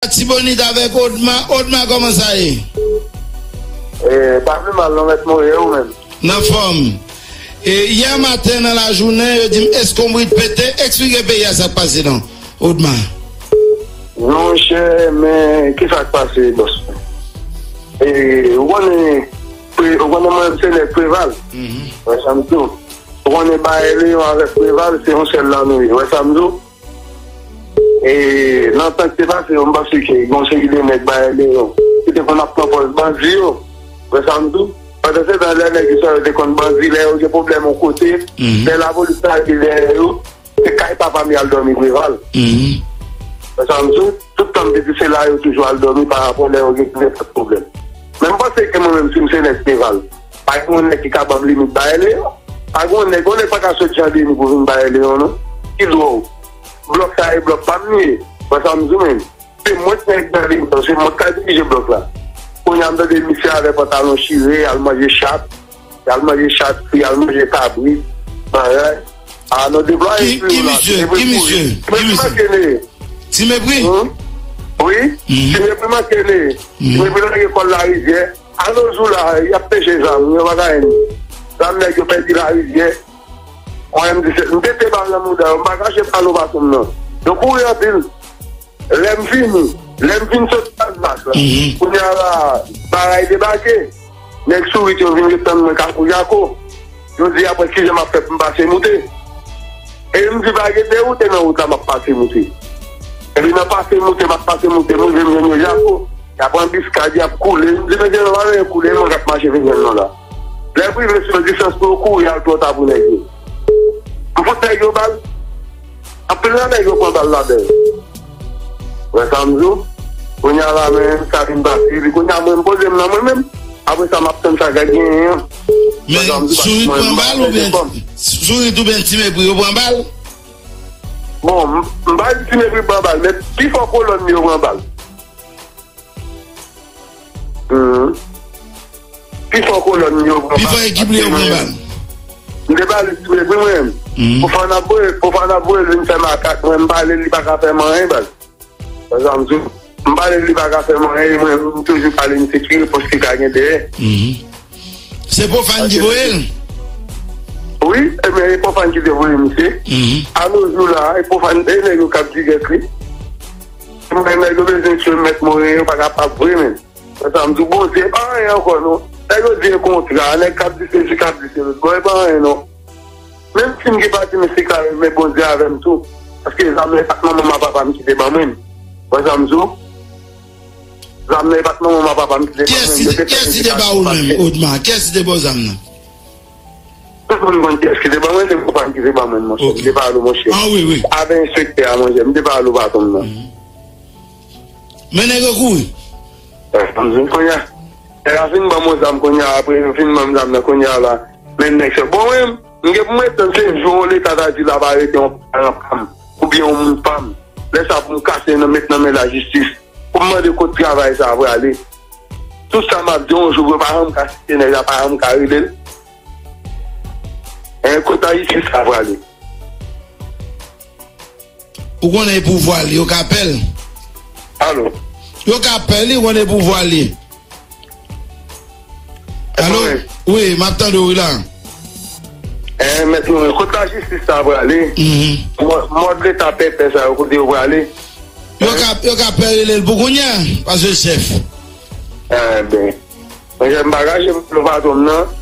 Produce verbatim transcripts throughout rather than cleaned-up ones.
Latibonit avèk Odma. Odma, kòman sa ye? Eh, pa pi mal non, Mèt Morin, ou menm? Nan fòm. E yè maten nan lajounen, yo di m eskonbrit pete, eksplike peyi a sa k pase non, Odma. Monchè, men ki sa k pase, bòs mwen? E, ou konnen, pre- ou konnen mwen se nèg Preval. Mhm. Wè sa m di w. Ou konnen Bayè Leyon avèk Preval, se yon sèl la nou ye. Wè sa m di w? E nan tan ki te pase yo, m panse ke gen yon seri de nèg Bayè Leyon ki te konn ap pran pòz bandi yo. Wè sa m di w? Pandan se tan, lè nèg sa yo te konn bandi, lè yo gen pwoblèm yon kote, mhm, lè lapolis ta rive dèyè yo, se kay papa m y al dòmi Preval. Mhm. Wè sa m di w? Tout tan m te di se la yo toujou al dòmi pa rapò lè yo gen nenpòt pwoblèm. Men m panse ke mwen menm, si m se nèg Preval, pa gen yon nèg ki ka ban m limit Bayè Leyon. Pa gen yon nèg, yon nèg pa ka sot Jan Deni pou vin Bayè Leyon non. Ki dwòl. Blòk sa e blòk pa m li ye. Wè sa m di w menm. Se mwen ki nèg Jan Deni, se mwen ki ka dirije blòk la. Kounye a m tande misye avè pantalon chire, al manje chat, al manje chat fri, al manje kabrit, bagay. A non, deplwaye Ki, ki misye? Ki misye? Ki misye? Ti Mepri? Wi. Mhm. Ti Mepri manke ne. Mhm. Ti Mepri lage kò l Larivyè. Alozou la, y ap peche zam, yo pa ka jwenn. Zam nèg yo pèdi Larivyè. Mwen, m di se, m pete bal nan mouda yo, m pa kache bal ou patwon m nan. Yo kouri anpil. Lè m fini, lè m fin sot Las Vegas la, mhm, kounye a la, bagay debake. Nèg Sourit yo vin ret tann mwen Kafou Jako. Yo di apre kijan m ap fè pou m pase moute. E m di pa gen de wout, e nan wout la m ap pase moute. Epi nan pase moute, m ap pase moute, m rive m jwenn yo Jako. Y ap anbiskad, y ap koule. M di men gen pa gen koule, mwen k ap mache vin jwenn nou la. Lè m rive sou distans pou yo kouri al twò ta pou nèg yo. M fout nèg yo bal. Anpil nan nèg yo pran bal ladan yo. Wè sa m di w? Kounye a la, men, sa vin pase. Epi kounye a, mwen, m poze m nan mwen menm. Apre sa, m ap tann sa k ap genyen an. Men Sourit pran bal oubyen, Sourit oubyen Ti Mepri yo pran bal? Bon, m, m pa di Ti Mepri pran bal, men pi fò kolòn yo pran bal. Mhm. Pi fò kolòn yo pran bal. Pi fò ekip li yo pran bal. M te pale Ti Mepri mwen. Mhm. Pou fò n ap voye, pou fò n ap voye vin fè makak, mwen m pale li pa ka fè m anyen baz. Wè sa m di w? M pale li pa ka fè m anyen, mwen m toujou pale misye ki repons ki ka gen dèyè. Mhm. Se Pwofàn ki voye l? Wi, ebyen e Pwofàn ki te voye misye. Mhm. A nos jours la, e Pwofàn, e nèg yo k ap dirèk li. Mwen nèg yo bezwen tye Mèt Morin, yo pa kapab vre menm. Sa m di w, Bondye pa anyen ankò non. Lè yo di e kontra, nèg k ap di sesi, k ap di se lòt bò, e pa anyen non. Menm si m gen pati mistik la, men Bondye avè m tou. Paske zam nan e pa t manman m ak papa m ki te ban mwen l. Wè sa m di w? Zam nan e pa t manman m ak papa m ki te ban mwen l. Kiyès ki te ba ou l menm, Odma? Kiyès ki te ba w zam nan? Tout moun konn kiyès ki te ban mwen, se Pwofàn ki te ban mwen, monchè. M te pale w, monchè. Ah, wi, wi. Avè enspektè a, monchè. M te pale w, patwon m nan. Mhm. Men nèg yo kouri. Sa m di w kounye a. Nèg la fin ban m yon zam kounye a, apre yo fin ban m zam nan kounye a la. Men nèg se bon, wi, m gen pou m ret tann se jou yon leta ta di l ap arete yon paran pa m, oubyen yon moun pa m. Lè sa pou m kase nan met nan men lajistis. Pou m mande kot travay sa a prale. Tout sa m ap di yon jou, yo pa janm ka site nèg la, pa janm ka rele l. Hein, kot ayisyen sa prale? Ou konnen e pouvwa li, yo ka pè l. Alo? Yo ka pè li, ou konnen e pouvwa li. Alo? Wi, m ap tande w, wi, la. Eh, mèt nou, kot lajistis sa prale? Mhm. Mò-, mòd leta pèpè sa yo, kote yo prale? Yo ka, yo ka pè rele l pou kounye a, paske chèf. Eh ben. Monchè, m pa kache pou nou patwon m nan.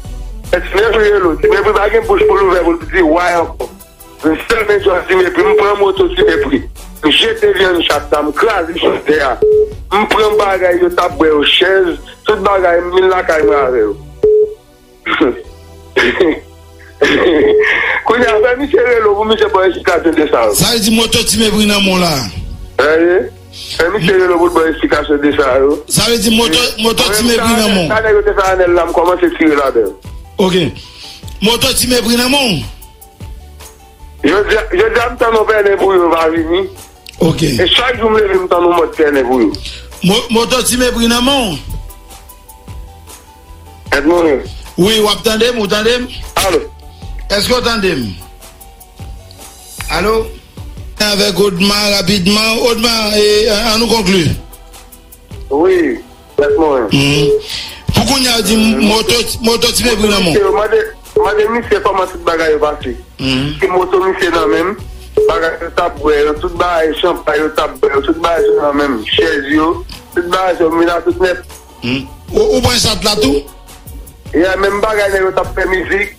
Ti Mepri rele w. Ti Mepri pa gen bouch pou l ouvè pou l di way ankò. M fèmen djòl Ti Mepri, m pran moto Ti Mepri. M jete vyann chat la, m kraze chòtè a. M pran bagay yo t ap bwè yo, chèz, tout bagay, m vin lakay mwen avè yo. Kounye a, fè misye rele w pou misye ba w esplikasyon de sa yo. Sa vle di moto Ti Mepri nan men w la. Tande? Fè misye rele w pou l ba w esplikasyon de sa yo. Sa vle di moto, moto Ti Mepri nan men w. Sa nèg yo te fè Anèl la, m kòmanse tire ladan yo. Ok. Moto Ti Mepri nan men w? Jodi a, jodi a, m tann yon pèlen pou yo va vini. Ok. E chak jou m leve, m tann yon mòd pèlen pou yo. Mo-, moto Ti Mepri nan men w? Mèt Morin. Wi, w ap tande m, ou tande m? Alo? Èske w tande m? Alo? Avèk Odma, rapidman. Odma, e, an, an nou konkli. Wi, mèt mwen. Pou kounye a, yo di m, moto, moto ti mepri nan men w. Mande, mande misye kòman tout bagay yo pase. Si moto misye nan men m, bagay yo t ap bwè yo, tout bagay, chanpay yo t ap bwè yo, tout bagay yo nan men m, chèz yo, tout bagay yo m vin a tout nèt. Ou, ou pran chat la tou? Ya, menm bagay nèg yo t ap fè mizik.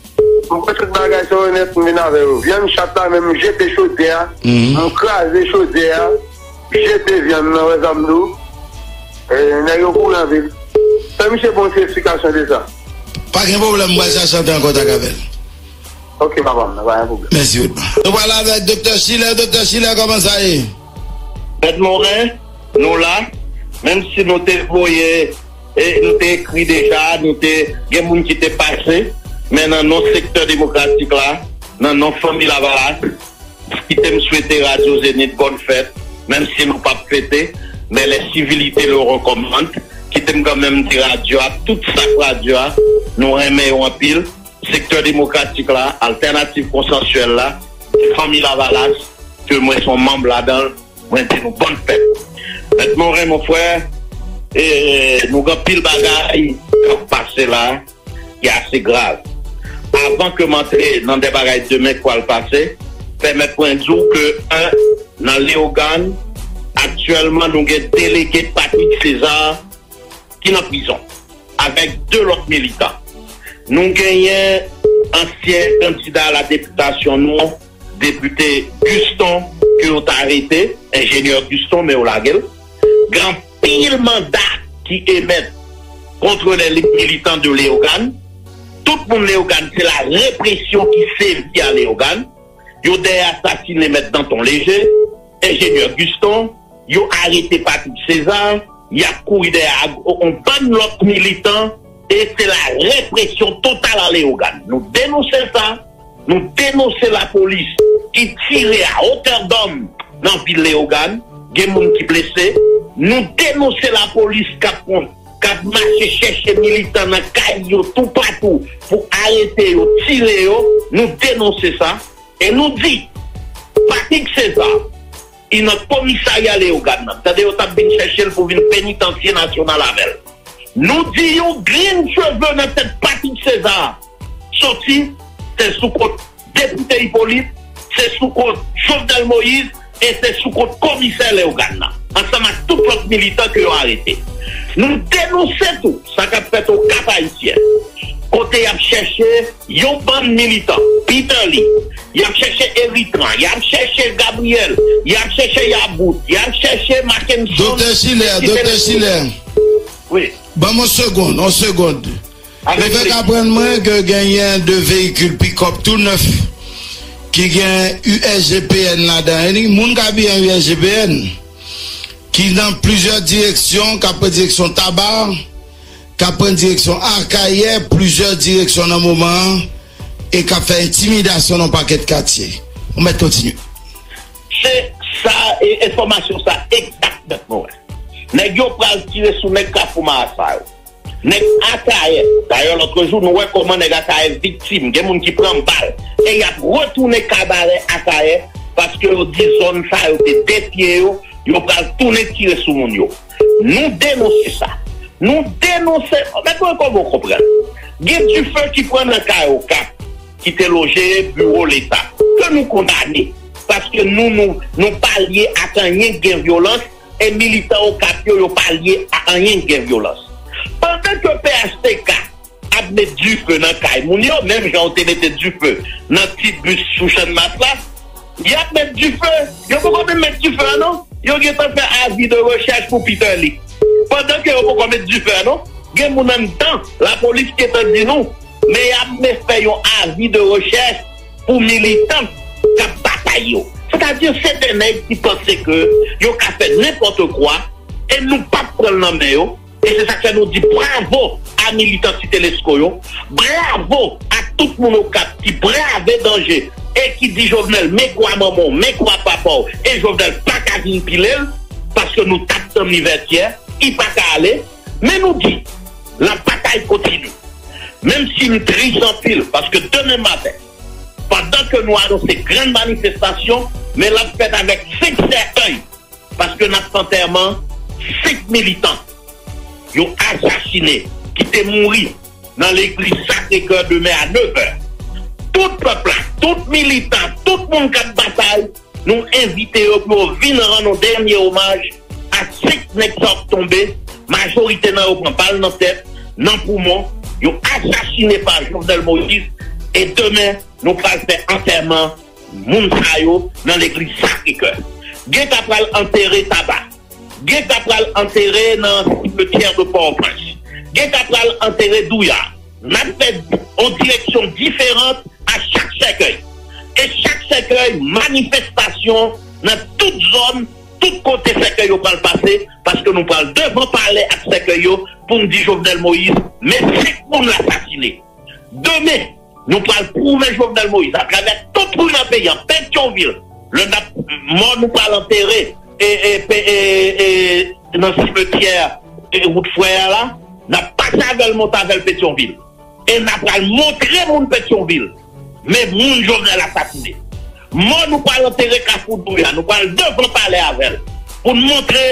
M pran tout bagay sa yo nèt, m vin avè yo. Vyann chat la menm, m jete chodyè a, m kraze chodyè a, jete vyann nan, wè sa m di w. E, nèg yo kouri anpil. Fè misye ba w ti eksplikasyon de sa. Pa gen pwoblèm, m pral chache antre an kontak avè l. Ok, papa m, nan pa gen pwoblèm. Mèsi, Wilma. Nou pral avèk Doktè Schiller. Doktè Schiller, kòman sa ye? Mèt Moren, nou la. Menm si nou te voye, e, nou te ekri deja, nou te gen moun ki te pase, men nan non sektè demokratik la, nan non Fanmi Lavalas, kite m swete Radyo Zenith bòn fèt, menm si nou p ap fete, mais les civilités le recommandent. Kite m kanmenm di radyo a, tout staff radyo a, nou renmen yo anpil. Sektè demokratik la, altènativ konsansyèl la, Fanmi Lavalas, ke mwen se yon manm ladan l, mwen di nou bòn fèt. Mèt Moren, mon frè, e, nou gen anpil bagay k ap pase la ki ase grav. Avan ke m antre nan de bagay demen k pral pase, pèmèt mwen di w ke, en, nan Leyogàn, aktyèlman, nou gen delege Patrick César ki nan prizon, avèk de lòt militan. Nou genyen ansyen kandida a la depitasyon nou, depite Guston, ke yo t arete, enjenyè Guston, men yo lage l. Gen anpil manda ki emèt contre les militants de Leyogàn. Tout moun Leyogàn, se la represyon ki sevi a Leyogàn. Yo dèyè asasinen Mèt Danton Léger, enjenyè Guston, yo arete Patrick César, y ap kouri dèyè ag-, on bann lòt militan, e se la represyon total a Leyogàn. Nou denonse sa, nou denonse lapolis ki tire a hauteur d'homme nan vil Leyogàn, gen moun ki blese. Nou denonse lapolis k ap pran, k ap mache chèche militan nan kay yo toupatou pou arete yo, tire yo. Nou denonse sa. E nou di, Patrick César, li nan komisarya Leyogàn nan. Tande, yo t ap vin chèche l pou vin penitansye nasyonal avè l. Nou di yon grenn cheve nan tèt Patrick César soti, se sou kont depite Hyppolite, se sou kont Jovenel Moïse, e se sou kont komisè Leyogàn nan, ansanm ak tout lòt militan ke yo arete. Nou denonse tou sa k ap fèt Okap Ayisyen, kote y ap chèche yon bann militan, Peter Lee, y ap chèche Eritran, y ap chèche Gabriel, y ap chèche Yabout, y ap chèche Mackenson. Doktè Schiller, Doktè Schiller. Wi. Ban m yon segonn, yon segonn. Yo fèk aprann mwen ke genyen de veyikil pikòp tou nèf ki gen U S G P N ladan yo. Moun k ap gen U S G P N ki nan plizyè direksyon, k ap pran direksyon Taba, k ap pran direksyon Akayè, plizyè direksyon nan moman an, e k ap fè entimidasyon nan pakèt katye. Ou mèt kontinye. Se sa, e enfòmasyon sa egzak, Mèt Moren. Nèg yo pral tire sou nèg Kafou Marasa yo. Nèg Akayè. Dayè, lòtrejou, nou wè kòman nèg Akayè viktim. Gen moun ki pran bal. E y ap retounen Kabarè Akayè paske yo di zòn sa yo te defye yo. Yo pral tounen tire sou moun yo. Nou denonse sa. Nou denonse. Mèt Moren, kòman w konprann? Gen dife ki pran nan kay Okap, ki te loje biwo Leta, ke nou kondane. Paske nou, nou, nou pa lye ak anyen k gen vyolans, e militan Okap yo, yo pa lye a anyen k gen vyolans. Pandan ke P H T K ap met dife nan kay moun yo, menm jan yo te mete dife nan ti bis sou Channmas la, y ap met dife. Yo poko menm met dife a non. Yo gentan fè avi de rechèch pou Peter Lee. Pandan ke yo poko met dife a non, gen moun anndan, lapolis gentan di nou, men y ap men fè yon avi de rechèch pou militan k ap batay yo. Sètadi, se de nèg ki panse ke yo ka fè nenpòt kwa, e nou p ap pran l nan men yo. E se sa k fè nou di bravo a militan Site Lesko yo, bravo a tout moun Okap ki brave danje e ki di Jovenel, men kwa manman w, men kwa papa w, e Jovenel pa ka vin pile l, paske nou t ap tann li Vètyè, li pa ka ale. Men nou di, la batay kontinye. Menm si m tris anpil, paske demen maten, pandan ke nou anonse grann manifestasyon, men l ap fèt avèk senk sèkèy, paske n ap fè antèman senk militan. yo asasinen, ki te mouri nan legliz Sacré-Cœur demen a nèf è. Tout pèp la, tout militan, tout moun k ap batay, nou envite yo pou yo vin rann yon dènye omaj a senk nèg sa yo k tonbe, majorite nan yo pran bal nan tèt, nan poumon, yo asasinen pa Jovenel Moïse, e demen, nou pral fè antèman moun sa yo nan legliz Sacré-Cœur. Gen k ap pral antere Taba. Gen k ap pral antere nan simetyè de Pòtoprens. Gen k ap pral antere Douya. N ap fè yon direksyon diferan a chak sèkèy. E chak sèkèy, manifestasyon nan tout zòn, tout kote sèkèy yo pral pase, paske nou pral devan palè ak sèkèy yo pou n di Jovenel Moïse, men senk moun l asasinen. Demen, nou pral pwouve Jovenel Moïse atravè tout ri nan peyi a, Petyonvil, lè n ap mò nou pral antere e, e, e, e, nan simetyè e, wout Frè a la, n ap pase avè l, monte avè l Petyonvil. E n ap pral montre moun Petyonvil, men moun Jovenel asasinen. Mò nou pral antere Kafou Douya, nou pral devan palè avè l, pou n montre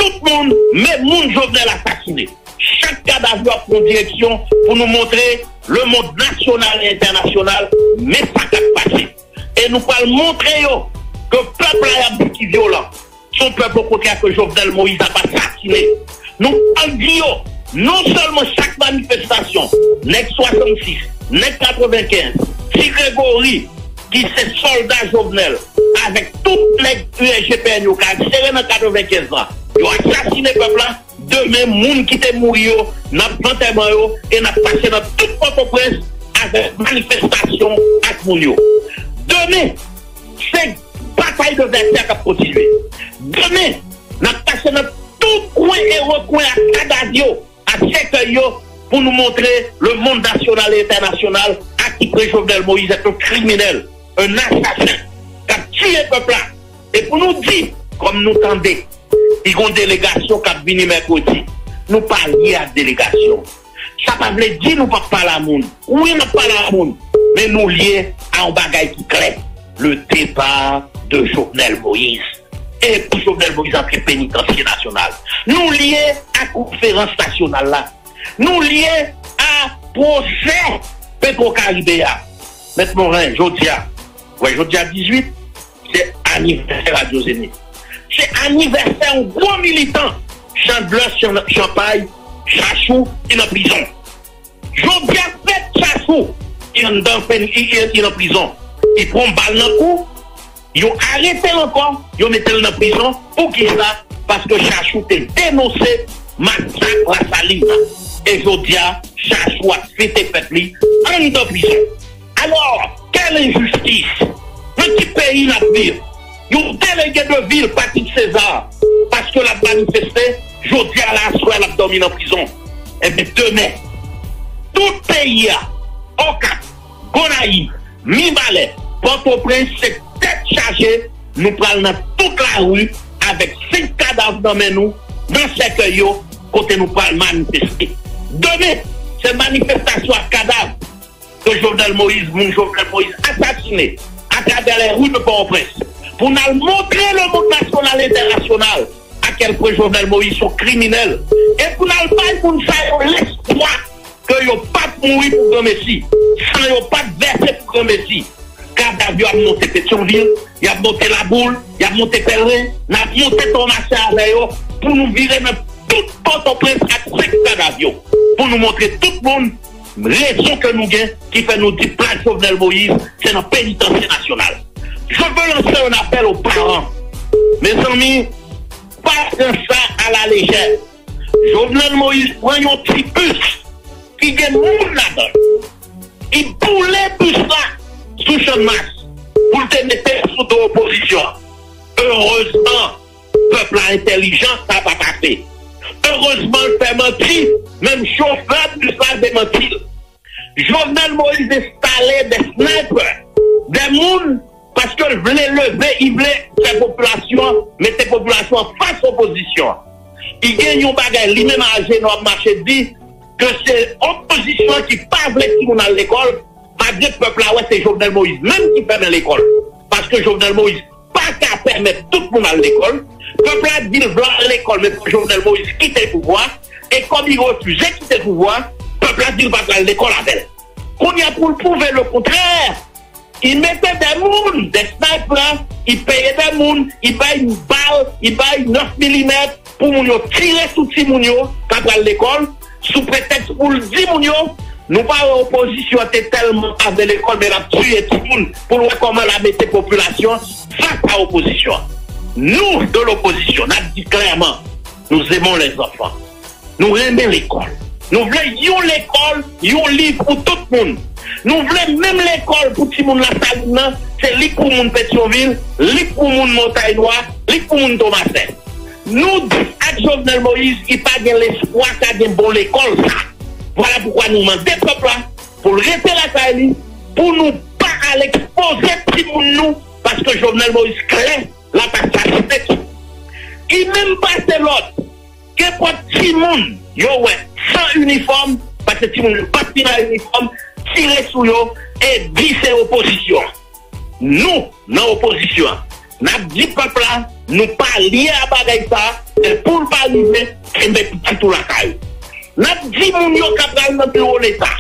tout moun, men moun Jovenel asasinen. Chak kadav yo ap pran direksyon pou nou montre lemonn nasyonal e entènasyonal men sa k ap pase. E nou pral montre yo ke pèp la y ap di ki vyolan. Se yon pèp okontrè ke Jovenel Moïse ap asasinen. Nou pral di yo, non sèlman chak manifestasyon, nèg swasannsis, nèg katrevenkenz, Ti Gregory, ki se sòlda Jovenel, avèk tout nèg U S G P N yo k al sere nan katrevenkenz lan, yo asasinen pèp la, demen, moun ki te mouri yo, n ap fè antèman yo e n ap pase nan tout Pòtoprens avèk manifestasyon ak moun yo. Demen, se batay de vètè k ap kontinye. Demen, n ap pase nan tout kwen e rekwen ak kadav yo, ak sèkèy yo, pou nou montre lemonn nasyonal e entènasyonal à quel point Jovenel Moïse est un criminel, un assassin, k ap tiye pèp la. E pou nou di, kòm nou tande, li gon delegasyon k ap vini mèkredi. Nou pa lye ak delegasyon. Sa pa vle di nou p ap pale a moun. Wi, n ap pale a moun. Men nou lye a yon bagay ki klè. Le départ de Jovenel Moïse. E pou Jovenel Moïse antre penitansye nasyonal. Nou lye a konferans nasyonal la. Nou lye a pwosè Petro Caribe a. Mèt Morin, jodi a, wè, jodi a dizuit, se anivèsè Radyo Zenith. Se anivèsè yon gwo militan, Chandler Chan- Champagne, Chachou, ki nan prizon. Jodi a fèt Chachou, ki anndan pen- i- i- i nan prizon. Li pran bal nan kou, yo arete l ankò, yo mete l nan prizon. Poukisa? Paske Chachou te denonse masak Lasalin nan. E jodi a, Chachou ap fete fèt li anndan prizon. Alò, kèl enjistis! Nan ki peyi n ap viv? Yon delege de vil, Patrick César, paske l ap manifeste, jodi a la aswè l ap dòmi nan prizon. Ebyen, demen, tout peyi a, Okap, Gonayiv, Mibalè, Pòtoprens, se tèt chaje, nou pral nan tout lari avèk senk kadav nan men nou, nan sèkèy yo, kote nou pral manifeste. Demen, se manifestasyon ak kadav ke Jovenel Moïse, moun Jovenel Moïse asasinen atravè les rues de Port-au-Prince, pou n al montre lemonn nasyonal e entènasyonal à quel point Jovenel Moïse se yon kriminèl, e pou n al bay moun sa yo lespwa ke yo p ap mouri pou granmesi, san yo p ap vèse pou granmesi. Kadav yo ap monte Petyonvil, y ap monte Laboul, y ap monte Pèlren, n ap monte Tomasen avè yo pou nou vire nan tout Pòtoprens ak senk kadav yo, pou nou montre tout moun rezon ke nou gen ki fè nou di plas Jovenel Moïse se nan penitansye nasyonal. Je veux lancer un appel aux parents. Mezanmi, pa pran sa a la lejè. Jovenel Moïse pran yon ti bis ki gen moun ladan l. Li boule bis la sou Channmas pou l te mete l sou do opozisyon an. Erezman, pèp la entèlijan, sa pa pase. Erezman, l fè manti, menm chofè bis la demanti l. Jovenel Moïse enstale de sniper, de moun, paske l vle leve, li vle fè popilasyon an, mete popilasyon an fas opozisyon an. Li gen yon bagay, li menm a Ajenò ap mache di ke se opozisyon an ki pa vle timoun al lekòl, malgre pèp la wè se Jovenel Moïse menm ki fèmen lekòl. Paske Jovenel Moïse pa ka pèmèt tout moun al lekòl. Pèp la di l vle al lekòl, men fò Jovenel Moïse kite pouvwa. E kòm li refize kite pouvwa, pèp la di l pa pral lekòl avè l. Kounye a, pou l pwouve lekontrè, li mete de moun, de sniper, li peye de moun, li bay bal, li bay nèf milimèt pou moun yo tire sou timoun yo k ap pral lekòl, sou pretèks pou l di moun yo, nou pa wè opozisyon an te tèlman ave lekòl, men l ap tiye timoun, pou l wè kòman l a mete popilasyon an fas a opozisyon an. Nous, de l'opposition, n ap di klèman, nous aimons les enfants. Nou renmen lekòl. Nou vle yon lekòl, yon liv pou tout moun. Nou vle menm lekòl pou timoun Lasalin nan, se li k pou moun Petyonvil, li k pou moun Montay Nwa, li k pou moun Tomasen. Nou di ak Jovenel Moïse, li pa gen lespwa ka gen bon lekòl sa. Vwala poukwa nou mande pèp la pou l rete lakay li, pou nou pa al ekspoze timoun nou, paske Jovenel Moïse klè, l ap asasinen timoun. Li menm pase lòd, kenpòt timoun yo wè san inifòm, paske timoun yo p ap fin ak inifòm, tire sou yo e di se opozisyon. Nou, nan opozisyon an, n ap di pèp la, nou pa lye a bagay sa, men pou l pa rive, kenbe pitit ou lakay ou. N ap di moun yo k ap pral nan biwo Leta,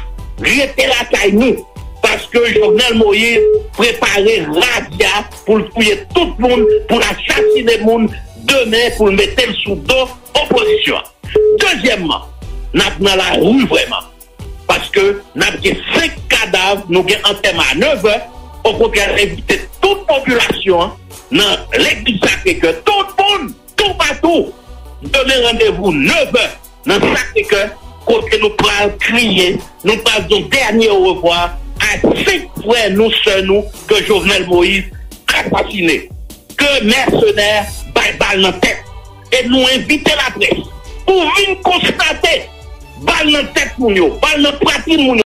rete lakay nou, paske Jovenel Moïse prepare razya pou l touye tout moun, pou l asasinen moun demen, pou l mete l sou do opozisyon an. Dezyèmman, n ap nan lari vrèman. Paske n ap gen senk kadav, nou gen antèman a nèv è. Okontrè, envite tout popilasyon an nan legliz Sakre Kè, tout moun, toupatou. Demen, randevou nèv è nan Sakre Kè, kote nou pral kriye, nou pral di yon dènye orevwa a senk frè nou, sè nou ke Jovenel Moïse asasinen, ke mèsenè bay bal nan tèt. E nou envite laprès pou vin konstate bal nan tèt moun yo, bal nan pwatrin moun yo.